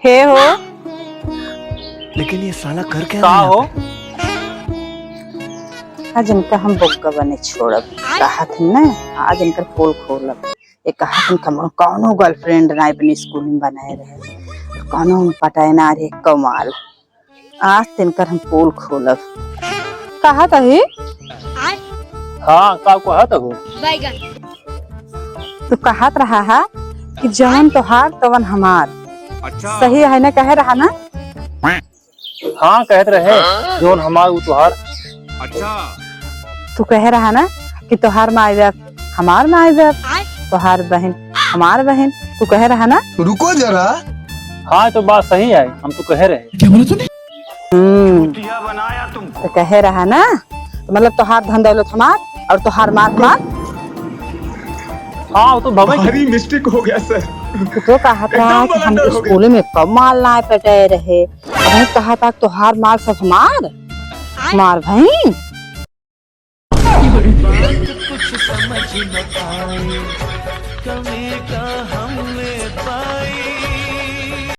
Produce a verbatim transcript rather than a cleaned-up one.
हे हो। लेकिन ये साला कर क्या का रहा है हो? यहाँ पे? आज इनका हम बोग्गा बने छोड़ब। कहत हन ना, आज इनकर पोल खोलब। ये कहत हन कम-, कौनो girlfriend नाई बनी, स्कूल में बनाए रहे, कौनो हम पटाए ना रहे कमाल। आज तो इनकर हम पोल खोलब। कहत ही? हाँ, का कहत हो? तू कहत रहा है कि जवन तोहार तवन हमार। अच्छा। सही है ना, कहे रहा ना? हाँ, कहत रहे, जौन हमार उ तोहार। अच्छा। तू कहे रहा ना कि तोहार माई बाप हमार माई बाप, तोहार बहन हमार बहन, तू कहे रहा ना? रुको जरा। हाँ, तो बात सही है, हम तो कहे रहे। क्या बोला तूने? हम्म, तो कहे रहा ना, तो मतलब तोहार धन दौलत हमार और तोहार मार हमार। हाँ, वो तो भवे के। भारी mistake हो गया सर। तू तो कहत रहा एकदम कि हम blunder हो गया। स्कूल में कम माल ना पटे रहे, अब कहत तोहार माल सब हमार, मार भाई।